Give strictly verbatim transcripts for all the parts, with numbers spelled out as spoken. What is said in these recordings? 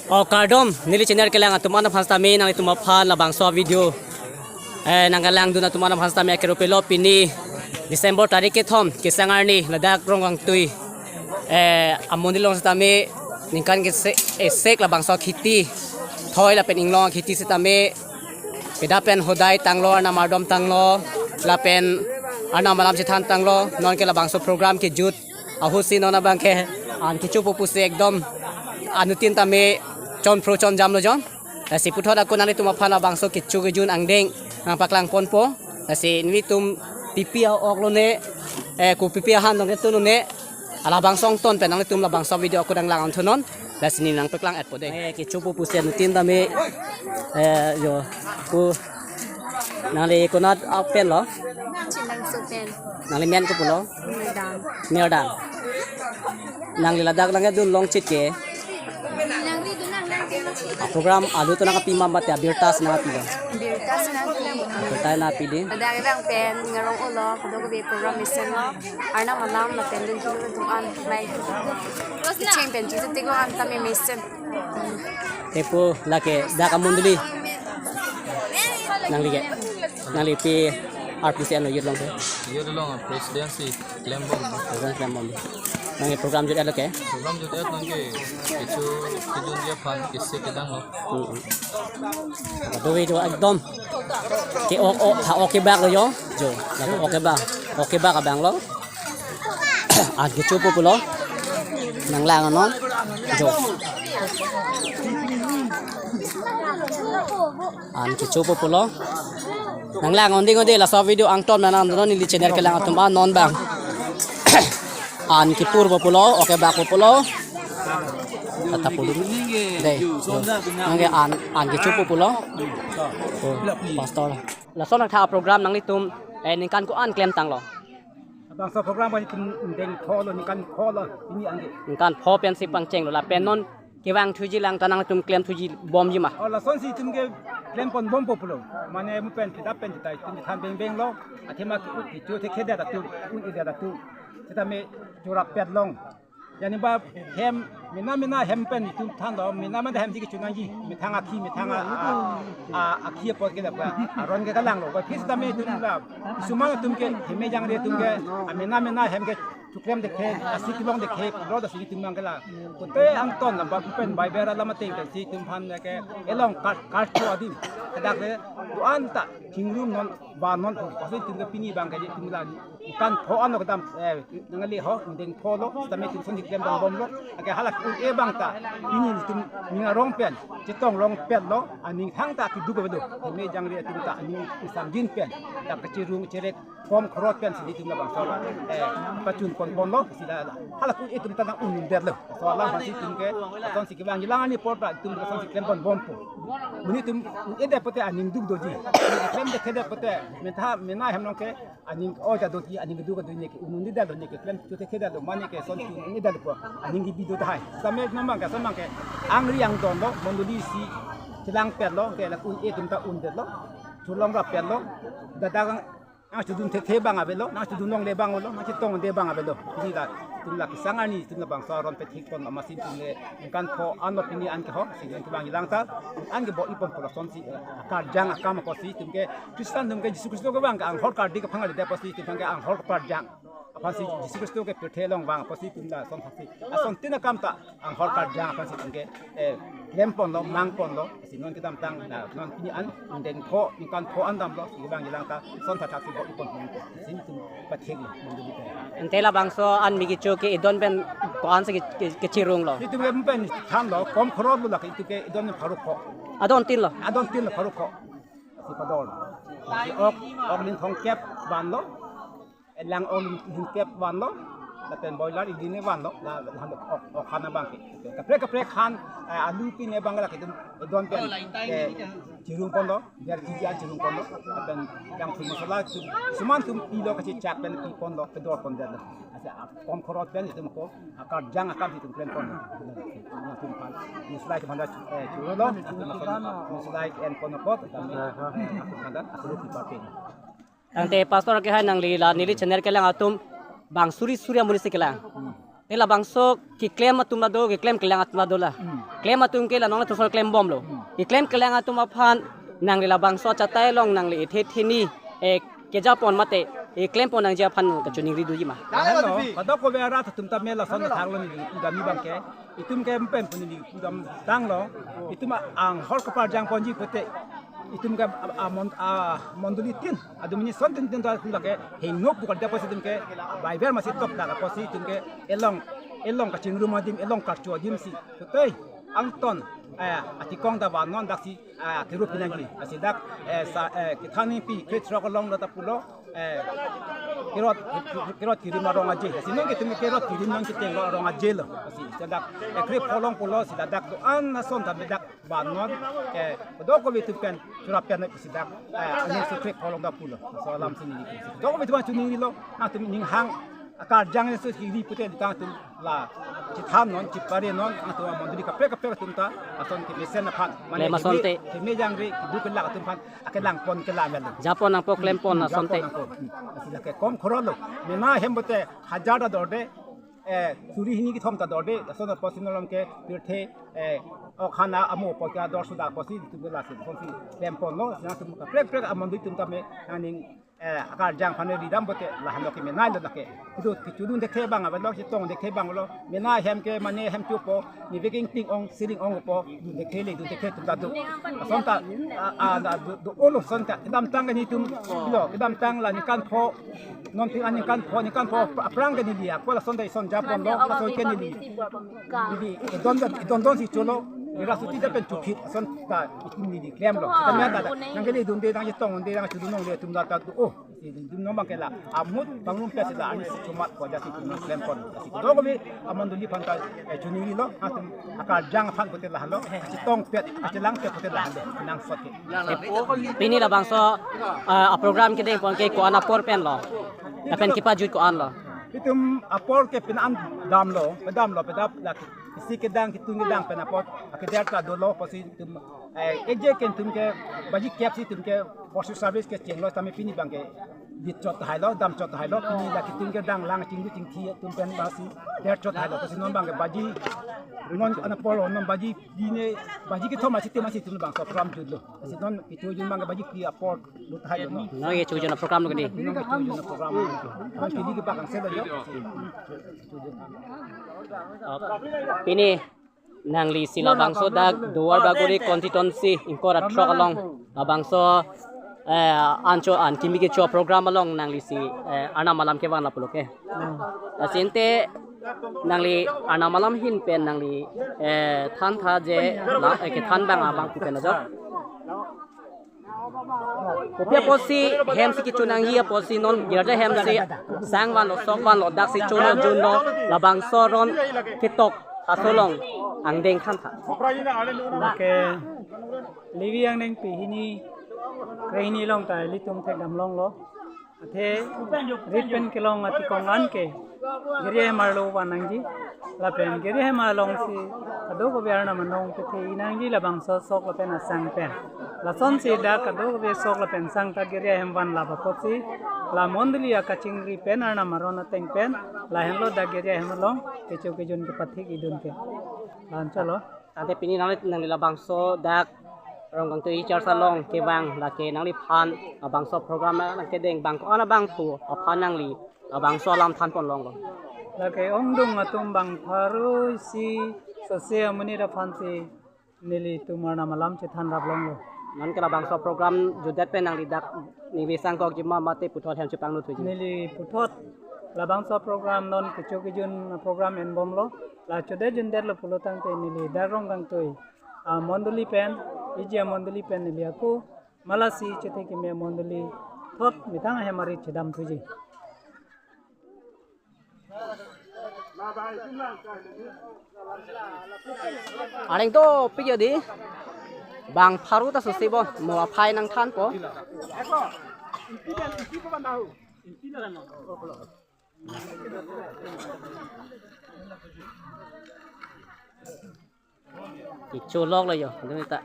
O kardom, neli channel kelang atum an aphan sitame nanglitum aphan labangso video, eh, nangkelangdun atum an aphan sitame akero pelo. Pini December tarik kethom, kesang arni, ladak Rongkangtui, eh, amonit along sitame ningkan kese-, esek labangso akhiti thoi lapen inglong akhiti sitame pida pen hodai tanglo, arnam ardom tanglo, lapen arnam alam chethan tanglo. Non ke labangso program kejut ahut si non abang ke an kechopo pusi ekdom anuttin tame chonphro chonjamlo jon. Lasi puthot ako nanglitum aphan labangso kecho kejun angdeng nangpaklang ponpo. Lasi nelitum pipi a-ok lone, eh, ko pipi ahan dong ketu lone, alabangso angton pen nanglitum labangso video ako nanglang-on thunon. Lasi ne nangpaklang-etpo dei. Eh, kechopo pusi anuttin tame, eh, yo, ko nangli konat apen lo? Chindangso pen. Nangli men kopi lo? Merdam. Merdam. Nangli ladak nangkedun longchit ke? Nangli dun nang nang ke. A program alu to nangkepi ma mate abirta si nangkepi lo? Birta si nangkepi. Birta nangkepi dei. Ladak abang pen ngarong-olo, kadokave program mesenlo. Arnam alam lapen dun dun dun an mai. Kecheng pen chuchu tiko an tame mesen. Tepo lake dak amondoli. Nangli ke? Nangli pi arpu si ano youth along ke? Youth along president si klembom. President klembom. Nangli program jut-etlo ke? Program jut-et nangke kecho kejun aphan kese kedang lo. Hmm. Kadokave jo ekdom ke-ok-ok, ha-ok kebak lo jo. Jo, lake ok kebak. Ok kebak abang lo. An kechopo pulo. Nanglang-onnon. Jo. An kechopo pulo. Nanglang-on ding ode laso video angton nangdunnon neli channel kelang atum an non abang. An kepurpo pulo, ok kebakpo pulo. Tata pulun. Dei. Jo. Nangke an, an kechopo pulo. Oh, pastor. Lason nangtha program nanglitum, eh, ningkan ko-an klem tanglo? Labangso program ko itum deng tholo, ningkan tholo, pini anke. Ningkan pho pensi pangchenglo, lapen non kevang thuji lang ta nangtum klem thuji bomji ma? Oh, lasonsi itum ke klem ponbompo pulo. Mane mo pen pida pen sita itum than beng beng lo. Athema ke ut kecho thekthedet atum, un-edet atum. Sitame chorap pet long. Yani ba hem, mena mena hem pen itum thanlo, mena mena hem si kecho nangji, methang akhi, methang a, a, a, akhi apot ke dap ka, aron ke kalanglo, ba phis tame itum la, isuman atum ke, heme jangre atum ke, a mena mena hem ke, chukrem dekhe, asi kilong dekhe, lo dasi itum nang ke la, kote angton la, ba pen bai bera lama teng, si itum phan ke, elong kar, kar chu adim, kedak le, tu anta, chingrum non, ba non, pasi itum ke pini abang ke, itum la, Ningkan pho ano kedam, eh, nangli ho, deng pho lo, sitame itum son si klem bom bom lo. Ake halake un-e abang ta, pini itum ning arong pen, chetong rong pen lo, aning thangta keduk avelo. Heme jangre atum ta, aning isamjin pen, ta kechirung cherek, kom khrot pen si itum labangso, eh, pachun pon pon lo, si la, halake un-e atum ta nang un-un det lo. Laso alam aphan si itum ke, lason si kevang jilang ani apor ta, itum lason si klem pon bompo. Monit atum un-edet pote aning duk doji. Klem dekhedet pote, mena mena hem along ke, aning oi ta doji, aning keduk doji ne ke, un-un det lo ne ke, klem chu thekthedet lo, mane ke son chu un-edet lo po, aning kebi do tahai. Sitame non abang ke, son abang ke, angri angdon lo, mondoli si, chelang pet lo, ke la un-e atum ta un-det lo, chulong rap pet lo, dada kang, nangchedun thekthe abang avelo, nangchedun longle abang avelo, nangchetongde abang avelo. Pini la, itum la kesang arni, itum labangso aron pethik pon amatsi itum le, ningkan pho ano pini an ke ho, si itum kevang jilang ta, an ke bo-i ponpo lason si, eh, karjang akam apotsi itum ke, Kristan atum ke Jisu Khristo kevang ke anghor kardi kephang ale apotsi itum ke anghor karjang. Aphansi Jisu Khristo ke pirthe along vang apotsi itum lason aphansi. Asontin akam ta anghor karjang aphansi itum ke, eh, klem ponlo, mang ponlo, si non kedamtang, na, non pini an, deng pho, ningkan pho an damlo, si kevang jilang ta, son thathak si bo-i pon pon, si itum patheklo, mondoli pen. Ante labangso an mi kecho ke-edon pen ko-an si ke, ke, kechirung lo? Itum ke pen thanlo, kom khrot lo lake, itum ke-edon pharo kho. Adon tin lo? Adon tin lo pharo kho. Si padol. Si ok, ok ling thong kep vanlo. Elang ok ling, ling kep vanlo. Lapen boiler ili ne vanlo. La, la, ok, ok han abang ke. Kaprek kaprek han, eh, alu pine abang la ke itum don pen, eh, chirung ponlo. Biar kiji an chirung ponlo. Lapen yang thum masala, thum, suman thum pilo kachechak pen pi ponlo, pedor pondetlo. Asa, ah, kom khrot pen itum ko, ah, karjang akam itum klem ponlo. Yang thum pan. Muslai ke banda, eh, churolo. Muslai en ponlo kot. Kami, eh, aku kanda, aku lupa pakai. Tangte pastor ke hai nangli la neli channel kelang atum bang suri suri amonit si kelang. Te labangso keklem atum la do, keklem kelang atum la do la. Hmm. Klem atum ke la nongle thosol klembomlo. Hmm. Keklem kelang atum aphan nangli labangso achatai along nangli ethe theni, eh, kejapon mate, eh, klempon nangji aphan kachiningri doji ma? Hello, kadokave arat atum ta me lason thaklo neli pudam abang ke. Itum ke empen pu neli pudam tanglo. Itum anghor kaparjang ponji pute. Itum ke a, a, mon-, a, mondoli tin. Adum ini son tin tin ta lake hingno pu kardom apotsi itum ke Bible masi tok dak apotsi itum ke elong, elong kachingrum adim, elong karcho adim si. Pute angton, eh, atikong ta vannon daksi, eh, kiru pinangji. Lasi dak, eh, sa, eh, kethan ni pi, kre throk along lo ta pulo, eh, kerot, kerot kirim arong aje. Lasi nonke itum kerot kirim nangketenglo arong aje lo. Lasi dak, eh, kre pholong pulo, si dak do-an ason ta dak vannon, eh, kadokave atum pen, chura pen si dak, eh, aning si kre pholong ta pulo. Laso alam si neli. Kadokave atum chiningrilo, nangtum ning hang, akarjang si kiri pute tangtum la chethannon, cheparenon, nangtum amondoli kaprek kaprek atum ta, ason kemesen aphan. Mane le masonte. Keme, keme jangre, keduk kelak atum aphan, akelangpon kelang lo. Japon nangpo klempon asonte. Japon nangpo. Hmm. Lasi lake kom khorolo. Mena hem pute hajar ta dorde, eh, suri hini kethom ta dorde, lason apotsi non along ke pirthe, eh, ok hana amo apot ke ador suda apotsi itum ke lasi, apotsi klempon lo, si nangtum kaprek kaprek amondoli atum tame, nangning, eh, akarjang aphan ridam pute, lahenlo kemenei lo lake. Itu kechudun dekhe abang avelo, chetong dekhe abang lo, mena hem ke mane hem chupo, ni veking ting ong, siring ong po, dun dekhe le, dun dekhe atum ta do. Lason ta, a, a, la do, do-olo lason ta, kedamtang ke nelitum, lo, kedamtang la ningkan pho, non tin aningkan pho, ningkan pho, aphrang ke neli, ako lason ta ison japonlo, lason ke neli. Neli, idon, idon don si cholo, neli rasuti ta pen chupit, lason ta, itum neli klemlo. Tame ta, nangkele dunde, nangchetong dunde, nangchudun dunde, atum ta ta do, oh. Dun non abang ke la, amut bang rum pes la, ani si chomat ko jasi dun non klempon. Lasi kadokave amondoli aphan ta, eh, chiningrilo, atum akarjang aphan pute lahenlo, chetong pet, chelang pet pute lahenlo, nangsot ke. Pini labangso, eh, aprogram kedengpon ke ko-an apor pen lo, lapen kepajut ko-an lo? Itum apor ke pini an damlo, pedamlo, pedap la isi kedang, ketun kedang pen apor, akeder ta dolo, apotsi itum, eh, eje ke itum ke, baji kep si itum ke, first service kechenglo, tame pini abang ke dit chot hailo, dam chot hailo, pini la ketun kedang lang chingdu chingthi atum pen basi der chot hailo, apotsi non abang ke baji, non an apor lo, non baji di ne, baji kethom asi te masi itum labangso program jutlo. Lasi non kechojun abang ke baji kri apor lut hailo non. Non kechojun aprogram lo ke di. Non kechojun aprogram lo. Non kidi ke bakang selo yo. Pini nangli si labangso dak Duar Bagori constituency ingkoi ra throk along labangso, eh, ancho an kimi kecho program along nangli si, eh, Arnam alam kevan lapulo ke. Hmm. Lasi ante nangli Arnam alam ahin pen nangli, eh, thantha je la, eh, kethan abang abang pu pen ajo. Kopi apotsi hem si kecho nangji apotsi non girja hem si sang vanlo, sok vanlo, dak si cholo junlo, labangso aron ketok aso along angdeng thantha. Lake Levi angdeng pehini, krehini along ta ilitum thekdam longlo. Athe rit pen kelong atikong an ke giri hem arlo van nangji. Lapen giri hem along si kadokave Arnam anong pethe nangji labangso sok lapen asang pen. Lasonsi dak kadokave sok lapen sang ta giri hem van lap apotsi la mondoli akachingri pen Arnam aron ateng pen lahenlo dak giri hem along kecho kejun kepathik idun ke. La-anchot lo. Tangte pini nangli, nangli labangso dak Rongkangtui Church along kevang lake nangliphan labangso program nangkedeng abang ko-an abang pu aphan nangli labangso alam thanpon longlo? Lake ongdung atum bang pharo isi sose amonit aphan si nelitum Arnam alam chethan rap longlo. Non ke labangso program jutdet pen nangli dak ningve sangkokji ma mate puthot hem chepangno thuji? Neli puthot labangso program non kecho kejun program enbomlo. La chode jundetlo pulo tangte neli dak Rongkangtui amondoli pen, iji amondoli pen neli ako, malasi chethe keme amondoli thot methang ahem arit chedam thuji. Areng to pik yo di. Bang pharo ta sose bo, mo aphai nangthanpo. Kecho loklo yo, dun ta.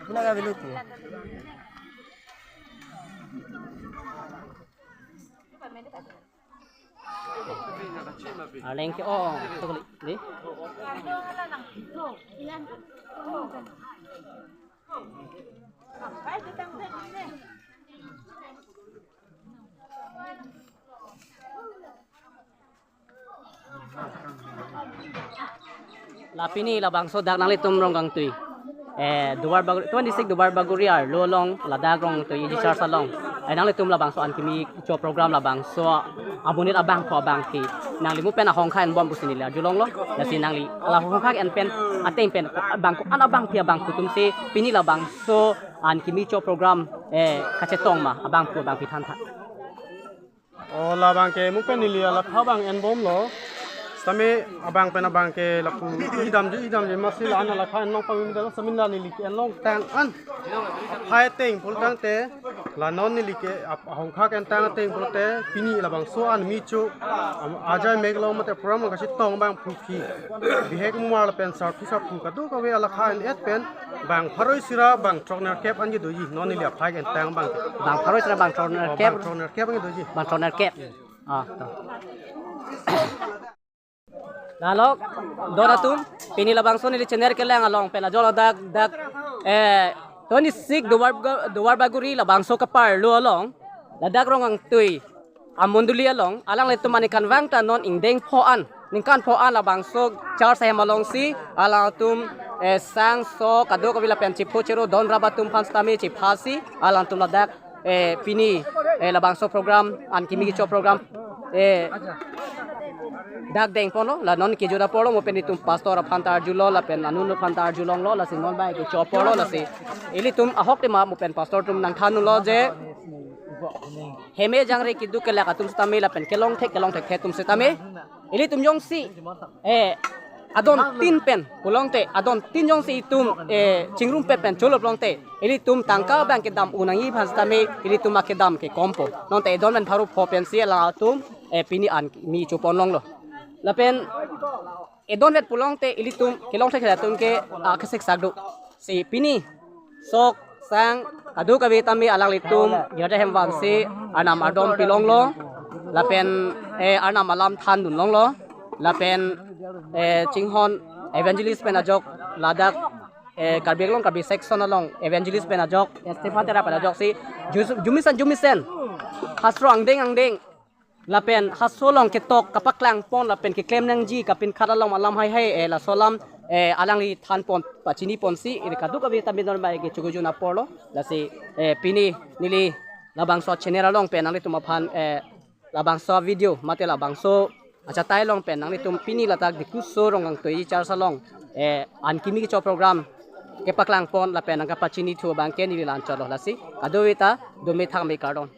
Apuna ka bilu tu. Arleng ke, oh, tok kali, dei. La pini labangso dak nanglitum Rongkangtui, eh, Duarbagori, twenty-six Duarbagori arlo along ladak Rongkangtui E G Church along, eh, nanglitum labangso an kimi kecho program labangso amonit abangphu abangphi nangli mo pen ahongkha enbom pusi neli arjulonglo. Lasi nangli la hongkha en pen ateng pen abang ko-an abangphi abangphu atumsi pini labangso an kimi kecho program, eh, kachetong ma abangphu abangphi thantha. O, labang ke mo pen neli alakha abang enbomlo. Sitame abang pen abang ke lapu idamji idamji masi la an alakha enlong pamim dalo, sitame la neli ke enlong tang an. Aphai ateng pulo tangte, la non neli ke ap-, ahongkha entang ateng pulote pini labangso an kimi kecho, am, ajai mek along mate program kachetong abangphu aphi, bihek mumar lapen sarpi sarpo kadokave alakha en-et pen bang pharo isi ra bang throknerkep an kedoji, non neli aphai entang abang. Bang pharo isi ra bang throknerkep. Bang throknerkep an kedoji. Bang throknerkep. Ah, to. Lalo, don atum, pini labangso neli channel kelang along pen ajol dak dak, eh, twenty-six Duar, Duarbagori labangso kaparlo along, ladak Rongkangtui amondoli along alanglitum aningkanvang ta non ingdeng pho an, ningkan pho an labangso church ahem alongsi alangtum, eh, sang sok kadokave lapen chepho chero don rap atum aphan sitame chephasi alangtum ladak, eh, pini, eh, labangso program an kimi kecho program, eh, dak dengponlo, la non kejut aporlo, mo pen itum pastor aphan ta arjulo lapen anun aphan ta arjulonglo, lasi non bai kecho aporlo, lasi ilitum ahok tema mo pen pastor atum nangthanlo je heme jangre keduk kelak atum sitame lapen kelong thek kelong thekthe atum sitame ilitum jongsi, eh, adon tin pen pulote, adon tin jongsi itum, eh, chingrum pen pen cholo pulote, ilitum tangka abang kedam unangji aphan sitame ilitum akedam ke kompo. Non ta edon pen pharo pho pensi alangtum, eh, pini an kimi choponlonglo. Lapen edon vet pulote ilitum kelong thek atum ke, ah, kesik sak do. Si pini sok sang kadokave tame alanglitum girja hem vansi arnam ardom pilonglo. Lapen, eh, arnam alam thandunlonglo. Lapen, eh, chinghon evangelist pen ajok ladak, eh, Karbi Anglong Karbi section along evangelist pen ajok, eh, Stephen Terang pen ajoksi ju-, jumisen jumisen hastro angdeng angdeng lapen hastro along ketok kapaklangpon lapen keklem nangji kapinkhat along alam haihai, eh, laso alam, eh, alangli thanpon pachiniponsi, eh, kadokave tame non bai kecho kejut aporlo. Lasi, eh, pini neli labangso channel along pen nanglitum aphan, eh, labangso video mate labangso achatai along pen nanglitum pini ladak Dikuso Rongkangtui Church along, eh, an kimi kecho program kepaklangpon lapen nangkapachinithu abang ke neli la-anchotlo, lasi kadokave ta dome thakme kardom.